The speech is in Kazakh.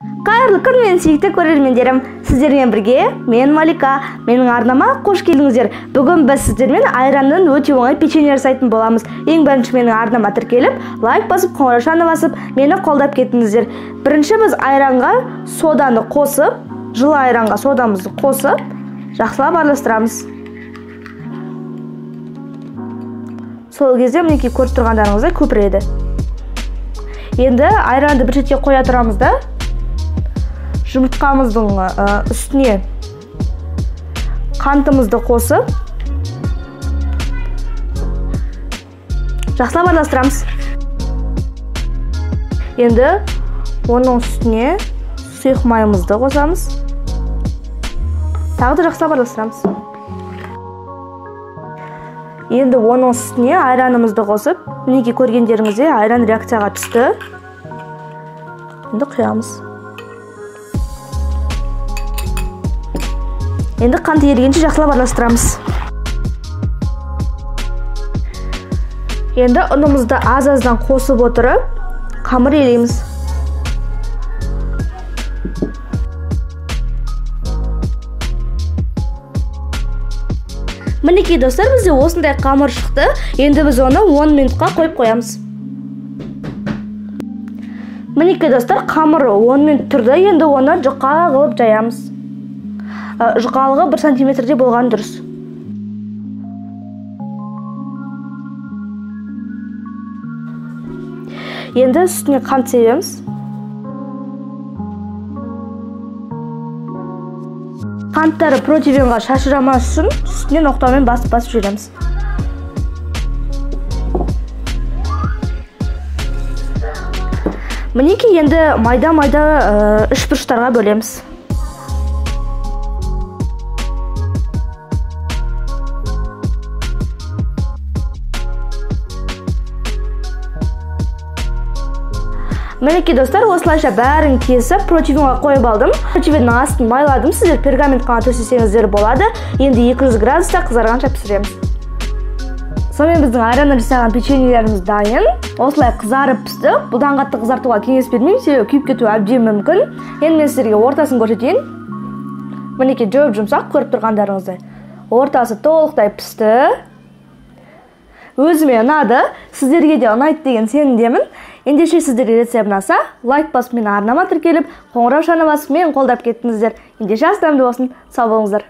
Қайырлы күн мен сүйікті көрермендерім. Сіздермен бірге мен Малика. Менің арнама қош келдіңіздер. Бүгін біз сіздермен айраннан өте оңай печенье жасайтын боламыз. Ең бірінші менің арнама тіркеліп, лайк басып, қоңыраушаны басып, мені қолдап кетіңіздер. Бірінші біз айранға соданы қосып, жылы айранға содамызды қосып, жақсылап араластырамыз. Сол кезде мінекей көріп тұрғандарыңыздай көпіреді. Енді айранды бір шетке қоя тұрамыз да, жұмыртқамыздың үстіне қантымызды қосып, жақсылап араластырамыз. Енді оның үстіне сұйық майымызды қосамыз. Тағы да жақсылап араластырамыз. Енді оның үстіне айранымызды қосып, мінекей көргендеріңіздей айран реакцияға түсті. Енді құямыз. Енді қант ерігенше жақсылап араластырамыз. Енді ұнымызды аз-аздан қосып отырып, қамыр елейміз. Мінекей достар, бізде осындай қамыр шықты. Енді біз оны 10 минутқа қойып қоямыз. Мінекей достар, қамыр 10 минут тұрды. Енді оны жұқа қылып жаямыз. Жұқалығы 1 сантиметрде болған дұрыс. Енді үстіне қант себеміз. Қанттары противенға шашырамас үшін үстінен оқтаумен басып-басып жібереміз. Мінекей енді майда-майда үшбұрыштарға бөлеміз. Мінекей достар, осылайша бәрін кесіп противенға қойып алдым. Противеннің астын майладым. Сіздер пергамент қана төсесеңіздер болады. Енді 200 градуста қызарғанша пісіреміз. Сонымен біздің айраннан жасаған печеньелеріміз дайын. Осылай қызарып пісті. Бұдан қатты қызартуға кеңес бермеймін, себебі күйіп кетуі әбден мүмкін. Енді мен сіздерге ортасын көрсетейін. Мінекей жұп-жұмсақ, көріп тұрғандарыңыздай. Ортасы толықтай пісті. Өзіме ұнады, сіздерге де ұнайды деген сенімдемін. Ендеше сіздерге рецепт ұнаса, лайк басып, мені арнама тіркеліп, қоңыраушаны басып, мені қолдап кеттіңіздер. Ендеше ас дәмді болсын, сау болыңыздар.